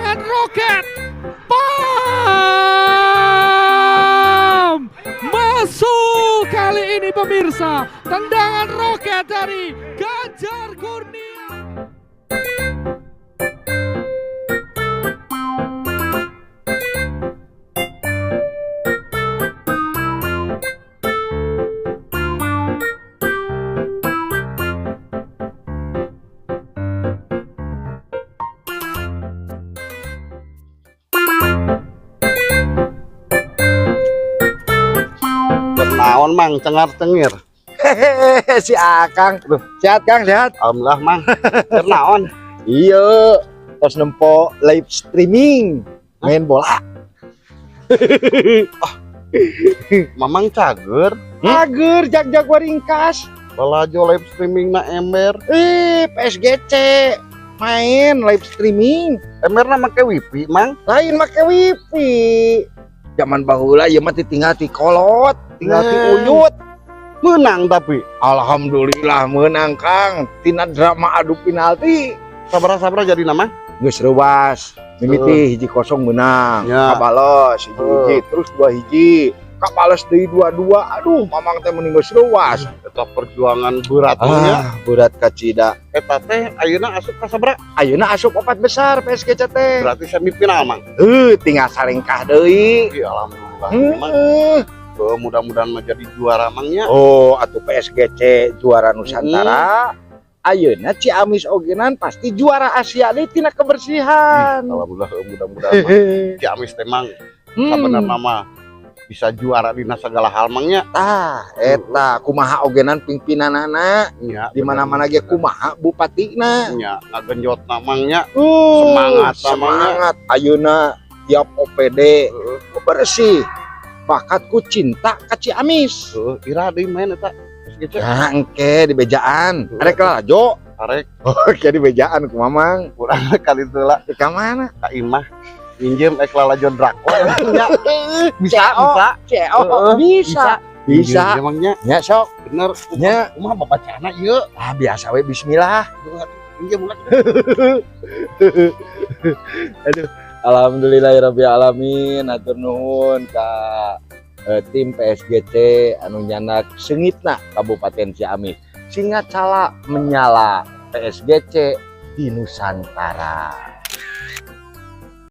Tendangan roket. Pam! Masuk kali ini, pemirsa. Tendangan roket dari Ganjar Kurnia. Naon, Mang, cengar cengir? Hehehe, si Akang. Loh. Sehat, Kang, sehat. Alhamdulillah, Mang. Keur naon? Iya, terus nempo live streaming main bola. Mamang cager? Cager, jag-jag waringkas. Lalajo live streaming na ember. Eh, PSGC main live streaming. Emberna make wifi, Mang? Lain make wifi. Zaman baheula ieu mah tinggal ti kolot, tinggal ti uyut. Menang tapi? Alhamdulillah menang, Kang. Tina drama adu penalti. Sabaraha-sabaraha jadi nama? Geus reuwas. Mimiti 1-0 menang. Kabales 1-1, terus 2-1. Kabales deui 2-2. Aduh, Mamang teh mending geus reuwas. Eta perjuangan berat nya. Ah, berat kacida. Eta teh ayeuna asup ka sabaraha? Ayeuna asup opat besar PSGC teh. Berarti semifinal, Mang. Heuh, tinggal salengkah deui. Iya, alhamdulillah, Mang. Oh, mudah-mudahan menjadi juara, Mang, nya. Oh, atuh PSGC juara Nusantara. Ayeuna Ciamis ogenan pasti juara Asia deui tina kebersihan. Alhamdulillah, mudah-mudahan, Mang. Ciamis teh, Mang, sabenerna mah bisa juara dina segala hal, Mang, nya. Tah, eta kumaha ogenan pimpinanana Nya, di mana-mana ge kumaha bupatina. Nya, ngagenjotna, Mang, nya. Semangat, Mang, nya. Semangat. Ayeuna tiap OPD bersih. Bakat ku cinta ka Ciamis. Heuh, ira deui main eta PSGC? Nah, engke di bejaan. Arek lalajo. Arek. Oke, di bejaan ku Mamang. Kurang kali itu lah. Di ka mana? Ka imah minjem ek lalajo drakor nya. Bisa, CO. bisa. CO. Heeh, bisa. Bisa. Minjem nya. Ya sok. Bener. Nya. Kumaha babacana ieu? Ah, biasa we, bismillah. Minjem lah. Aduh, alhamdulillahirabbil alamin, atur nuhun ka tim PSGC anu nyandak seungitna Kabupaten Ciamis. Singacala menyala PSGC di Nusantara.